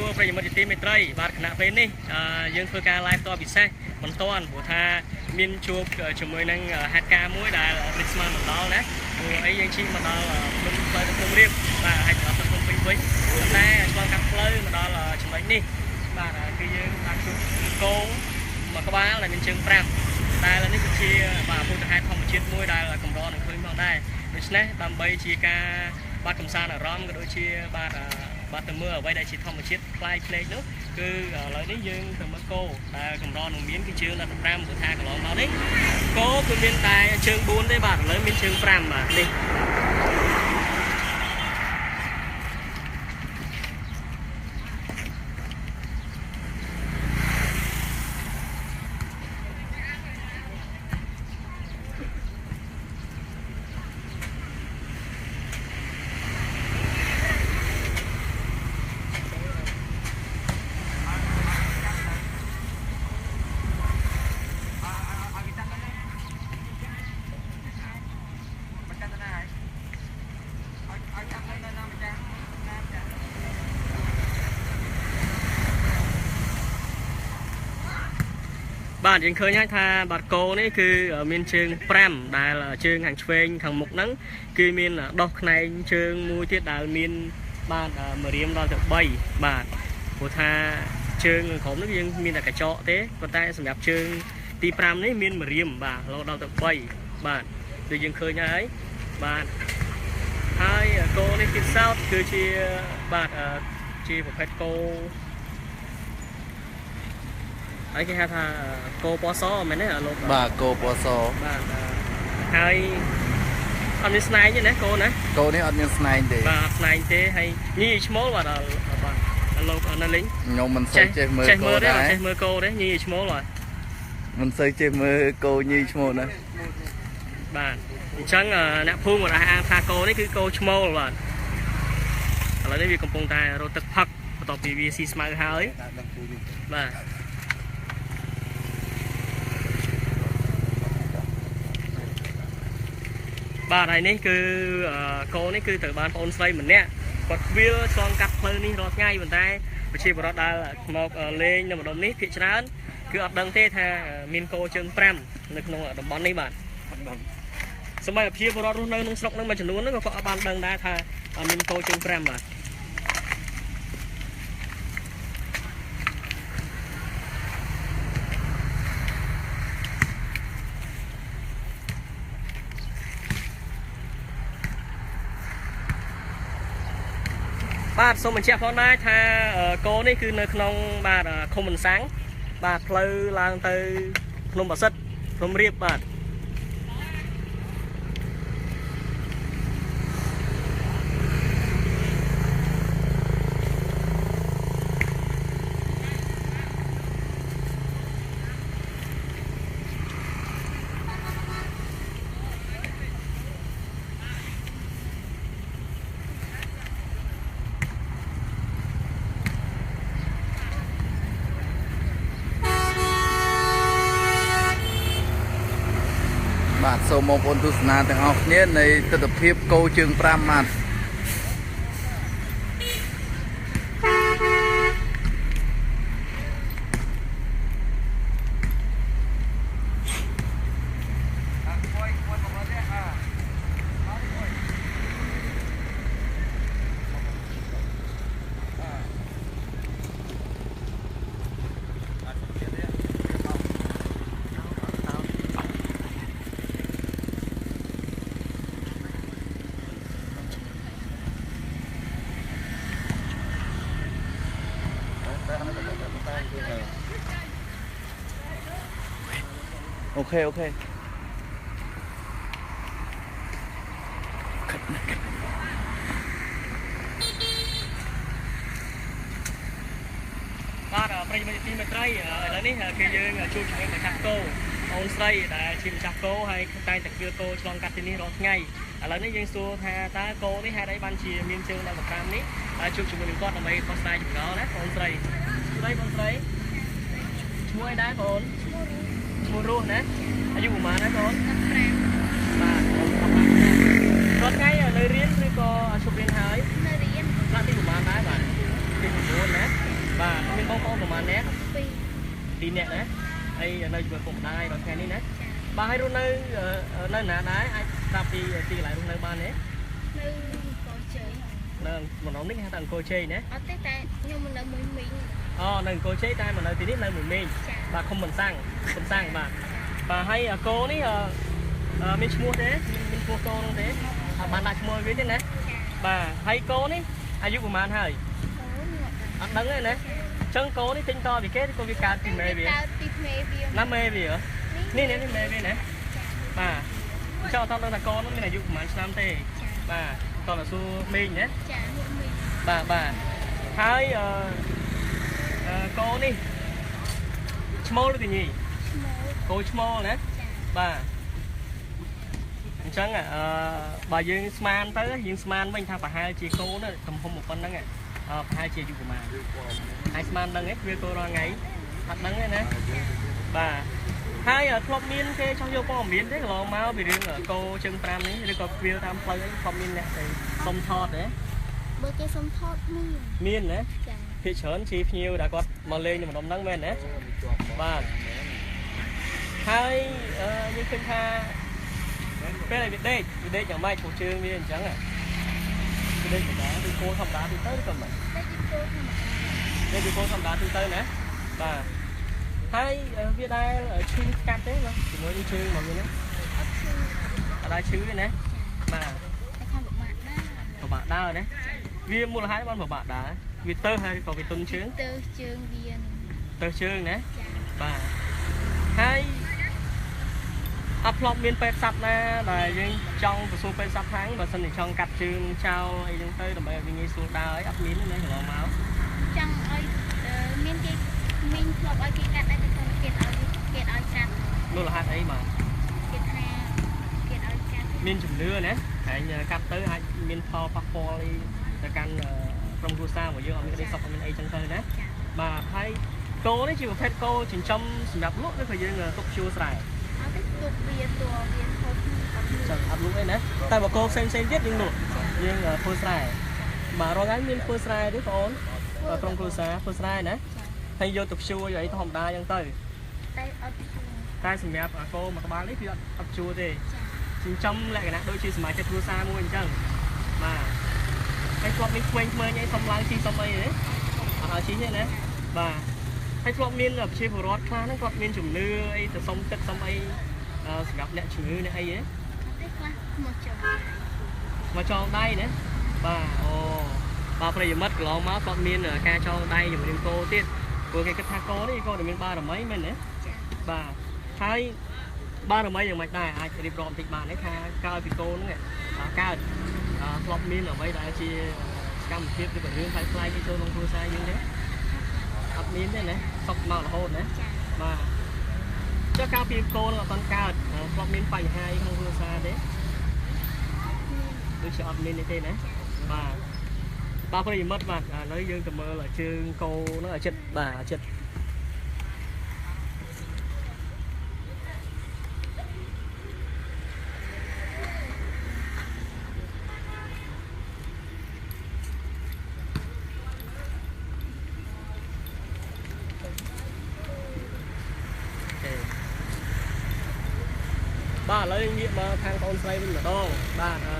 ួរប្រិយមិត្តជាទីមេត្រីបាទខណៈពេលនេះយើងធ្វើការ live តពិសេសមិនទាន់ព្រោះថាមានជួបជាមួយនឹងហេតុការណ៍មួយដែលរិចស្មានមិនដល់ណាព្រោះអីយើងជិះមកដល់ភ្នំផ្លូវទៅភ្នំរៀបបាទហើយត្រឡប់ទៅភ្នំពេញវិញប៉ុន្តែឆ្លងកាត់ផ្លូវមកដល់ចំណុចនេះបាទគឺយើងបានជួបគោមួយក្បាលដែលមានជើង5ដែលនេះគឺជាបាទពុទ្ធហេតុធម្មជាតិមួយដែលកម្រនឹងឃើញផងដែរដូច្នេះដើម្បីជាការបាទកំសាន្តអារម្មណ៍ក៏ដូចជាបាទបាទទៅមើលអ្វីដែលជាធម្មជាតិប្លែកភ្នែកនោះគឺឥឡូវនេះយើងទៅមើលគោដែលកម្រនឹងមានគឺជើងដល់5ព្រោះថាកន្លងមកនេះគោគឺមានតែជើង4ទេបាទឥឡូវមានជើង5បាទនេះបាទយើងឃើញហើយថាបាទគោនេះគឺមានជើង5ដែលជើងខាងឆ្វេងខាងមុខហ្នឹងគឺមានដោះខ្នែងជើងមួយទៀតដែលមានបាទម្រាមដល់ទៅ3បាទព្រោះថាជើងខាងក្រោមនេះយើងមានតែកញ្ចក់ទេប៉ុន្តែសម្រាប់ជើងទី5នេះមានម្រាមបាទរហូតដល់ទៅ3បាទដូចយើងឃើញហើយបាទហើយគោនេះទៀតសោតគឺជាបាទជាប្រភេទគោហើយគេហៅថាគោពណ៌សមែនទេលោក បាទគោពណ៌ស បាទហើយអត់មានស្នែងទេណាគោណា គោនេះអត់មានស្នែងទេ បាទអត់ស្នែងទេហើយញីឈ្មោលបាទបាទលោកនៅលេង ខ្ញុំមិនសូវចេះមើលគោដែរ ចេះមើលគោទេញីឈ្មោលបាទ មិនសូវចេះមើលគោញីឈ្មោលណា បាទអញ្ចឹងអ្នកភូមិគាត់អះអាងថាគោនេះគឺគោឈ្មោលបាទឥឡូវនេះវាកំពុងតែរត់ទឹកផឹកបន្ទាប់ពីវាស៊ីស្មៅហើយបាទបាទហើយនេះគឺគោនេះគឺត្រូវបានបងស្រីម្នាក់គាត់ខ្វៀលឆ្លងកាត់ផ្លូវនេះរាល់ថ្ងៃប៉ុន្តែប្រជាពលរដ្ឋដែលមកលេងនៅម្ដុំនេះភាគច្រើនគឺអត់ដឹងទេថាមានគោជើង5នៅក្នុងតំបន់នេះបាទសម្រាប់ប្រជាពលរដ្ឋរស់នៅក្នុងស្រុកនឹងមួយចំនួនហ្នឹងក៏គាត់អត់បានដឹងដែរថាមានគោជើង5បាទបាទសូមបញ្ជាក់ផងដែរថាគោនេះគឺនៅក្នុងបាទឃុំបន្សាំងបាទផ្លូវឡើងទៅភ្នំបាសិទ្ធភ្នំរៀបបាទ បាទសូមបងប្អូនទស្សនាទាំងអស់គ្នានៃទស្សនភាពគោជើង5បាទអូខេអូខេ បាទប្រិយមិត្តទីមេត្រីឥឡូវនេះគឺយើងជួបជាមួយម្ចាស់គោអូនស្រីដែលជាម្ចាស់គោហើយតែងតែគៀលគោឆ្លងកាត់ទីនេះរាល់ថ្ងៃឥឡូវនេះយើងសួរថាតើគោនេះហេតុអីបានជាមានជើងដល់5នេះជួបជាមួយនឹងគាត់ដើម្បីដោះស្រាយចម្ងល់ណាបងស្រីស្រីបងស្រីឈ្មោះអីដែរបងឈ្មោះរស់ណាអាយុប្រហែលដែរបង15បាទរាល់ថ្ងៃនៅរៀនឬក៏ឈប់រៀនហើយ នៅរៀន ថ្នាក់ទីប្រហែលដែរបាទទី9ណា បាទមានបងប្អូនប្រហែលអ្នក 2 2នាក់ណាហើយនៅជាមួយពុកម្ដាយដល់ថ្ងៃនេះណាបាទហើយរស់នៅនៅណាដែរអាចប្រាប់ពីទីកន្លែងរស់នៅបានទេ នៅអង្គរជ័យ នៅម្ដុំនេះគេហៅថាអង្គរជ័យណា អត់ទេតែខ្ញុំមកនៅមួយមីង អូនៅអង្គរជ័យតែមកនៅទីនេះនៅមួយមីង ចា បាទឃុំបន្សាំងបន្សាំងបាទបាទហើយគោនេះមានឈ្មោះទេមានឈ្មោះគោនោះទេអត់បានដាក់ឈ្មោះវាទេណា ចា បាទហើយគោនេះអាយុប្រហែលហើយ អូ អត់ដឹងទេណាអញ្ចឹងគោនេះទិញតពីគេឬក៏វាកើតពីមេវា កើតពីមេវា ណាមេវានេះនេះមេវាណាបាទអញ្ចឹងអត់ដឹងថាគោនោះមានអាយុប្រហែលឆ្នាំទេ ចា បាទតោះសួរមីងណា ចាមួយមីង បាទបាទហើយអឺគោនេះឈ្មោលឬកញី ឈ្មោល គោឈ្មោលណា ចា បាទអញ្ចឹងអឺបើយើងស្មានទៅយើងស្មានវិញថាប្រហែលជាគោនោះទំហំប៉ុណ្ណឹងប្រហែលជាអាយុប្រហែលហើយស្មានដឹងឯងវាគោរាល់ថ្ងៃអត់ដឹងទេណាបាទហើយធ្លាប់មានគេចង់យកព័ត៌មានទេកន្លងមកពីរឿងគោជើង5នេះឬក៏គ្វាលតាមផ្លូវអីធ្លាប់មានអ្នកទៅសុំថតទេ បើគេសុំថតមាន មានណា ចា ភាគច្រើនជាភ្ញៀវដែលគាត់មកលេងនៅម្ដុំហ្នឹងមែនទេបាទហើយយើងឃើញថាពេលដែលវាដេកយ៉ាងម៉េចព្រោះជើងវាអញ្ចឹងវាដេកធម្មតាឬគោធម្មតាទូទៅឬក៏មិន ដេកពីគោធម្មតា ដេកពីគោធម្មតាទូទៅណាបាទហើយវាដែលឈឺស្កាត់ទេបាទជាមួយនឹងជើងមកវាណា អត់ឈឺ អត់ដែលឈឺទេណាបាទ តែខាងពិបាកដែរ ពិបាកដើរណាវាមូលហេតុបានពិបាកដើរវាទៅហើយក៏វាទុនជើង ទៅជើងវា ទៅជើងណា ចា បាទហើយអត់ធ្លាប់មានពេទ្យសត្វណាដែលយើងចង់ទៅសួរពេទ្យសត្វខាងបើសិនជាចង់កាត់ជើងចោលអីចឹងទៅដើម្បីឲ្យវាងាយស្រួលដើរអីអត់មានទេណាកន្លងមក ចង់ឲ្យមានគេមីងធ្លាប់ឲ្យគេកាត់ដែរតែគាត់គេឲ្យគេឲ្យកាត់ មូលហេតុអីបាទ គេថាគេឲ្យកាត់ មានជំនឿណាហើយកាត់ទៅអាចមានផលប៉ះពាល់អីទៅកាន់ក្រុមគ្រួសាររបស់យើងអត់មានក្តីសុខអត់មានអីចឹងទៅណា ចា បាទហើយគោនេះជាប្រភេទគោចិញ្ចឹមសម្រាប់លក់ឬក៏យើងទុកជួស្រែ អត់ទេទុកវាតួវាធំអត់ ចឹងអត់លក់អីណាតែបើគោផ្សេងផ្សេងទៀតយើងលក់យើងធ្វើស្រែបាទរាល់ថ្ងៃមានធ្វើស្រែទេបងអូនក្រុមគ្រួសារធ្វើស្រែណា ចា ហើយយកទៅភ្ជួរយកអីធម្មតាចឹងទៅ តែអត់ឈឺ តែសម្រាប់គោមួយក្បាលនេះគឺអត់ភ្ជួរទេ ចា ចិញ្ចឹមលក្ខណៈដូចជាសមាជិកគ្រួសារមួយអញ្ចឹងបាទហើយធ្លាប់មានក្មេងៗអីសុំឡើងជីសុំអីទេអត់ឲ្យជីទេណាបាទហើយធ្លាប់មានប្រជាពលរដ្ឋខ្លះហ្នឹងគាត់មានជំនឿអីទៅសុំទឹកសុំអីសម្រាប់អ្នកជំងឺអ្នកអីទេ អត់ទេខ្លះមកចុះ មកចងដៃណាបាទអូបាទប្រិយមិត្តកន្លងមកធ្លាប់មានការចងដៃជាមួយនឹងគោទៀតព្រោះគេគិតថាគោនេះគោដែលមានបារមីមែនទេ ចា បាទហើយបារមីយ៉ាងម៉េចដែរអាចរៀបរាប់បន្តិចបានទេថាក្រោយពីគោហ្នឹងកើតធ្លាប់មានអ្វីដែលជាសកម្មភាពឬក៏រឿងប្លែកៗគេចូលក្នុងគ្រួសារយើងទេអត់មានទេណាសុខមករហូតណា ចា បាទចុះកាលពីគោនឹងអត់ទាន់កើតធ្លាប់មានបញ្ហាអីក្នុងគ្រួសារទេ មាន ដូចជាអត់មានទេណាបាទបាទប្រិយមិត្តបាទឥឡូវយើងទៅមើលជើងគោហ្នឹងឲ្យចិត្តបាទឲ្យចិត្តបាទឥឡូវងាកមកខាងបងស្រីវិញម្ដងបាទអឺ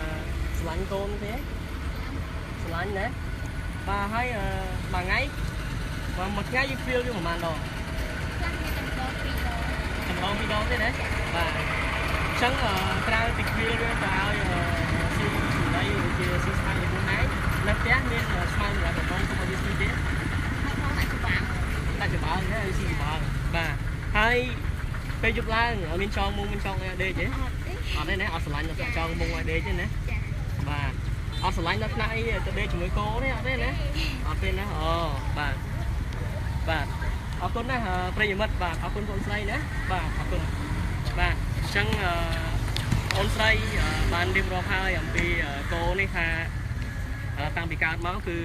ស្រឡាញ់កូនទេស្រឡាញ់ណាបាទហើយមួយថ្ងៃមួយថ្ងៃយើងព្រាលយើងប្រហែលដង ខ្លះមានតែម្ដងពីរដង ម្ដងពីរដងទេណាបាទអញ្ចឹងក្រៅពីព្រាលវាទៅឲ្យស៊ីចំណីជាស៊ីស្អាតខ្លួនឯងនៅផ្ទះមានស្មៅសម្រាប់បំរុងទុកឲ្យវាស៊ីទេ ហើយផងដាក់ច្បាំង ដាក់ច្បាំងទេឲ្យស៊ីច្បាំងបាទហើយពេលយប់ឡើងមានចងមុងមានចងអីឲ្យដេកទេ អត់ទេ អត់ទេណាអត់ស្រឡាញ់ដល់ចងមុងឲ្យដេកទេណា ចា បាទអត់ស្រឡាញ់ដល់ថ្នាក់អីទៅដេកជាមួយគោទេអត់ទេណាអត់ទេណាអូបាទបាទអរគុណណាស់ប្រិយមិត្តបាទអរគុណបងស្រីណាបាទអរគុណបាទអញ្ចឹងអូនស្រីបានរៀបរាប់ហើយអំពីគោនេះថាតាំងពីកើតមកគឺ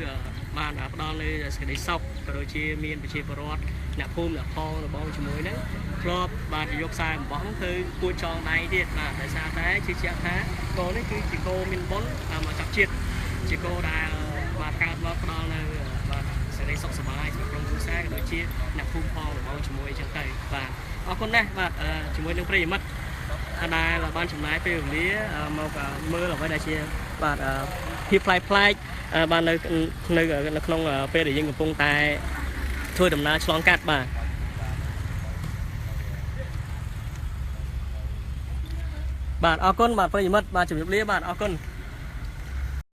បានផ្ដល់នូវសេចក្តីសុខក៏ដូចជាមានប្រជាពលរដ្ឋអ្នកភូមិអ្នកផងរបងជាមួយហ្នឹងធ្លាប់បាទយកខ្សែអំបោះហ្នឹងគឺគួចចងដៃទៀតបាទដោយសារតែជឿជាក់ថាគោនេះគឺជាគោមានបុណ្យមកចាប់ជាតិជាគោដែលបាទកើតមកផ្ដល់នៅបាទសេចក្តីសុខសប្បាយសម្រាប់ក្រុមគ្រួ ជាអ្នកភូមិផងបងជាមួយអញ្ចឹងទៅបាទអរគុណណាស់បាទជាមួយនឹងប្រិយមិត្តដែលបានចំណាយពេលវេលាមកមើលអ្វីដែលជាបាទភាពប្លែកប្លែកបាទនៅនៅនៅក្នុងពេលដែលយើងកំពុងតែធ្វើដំណើរឆ្លងកាត់បាទបាទអរគុណបាទប្រិយមិត្តបាទជំរាបលាបាទអរគុណ។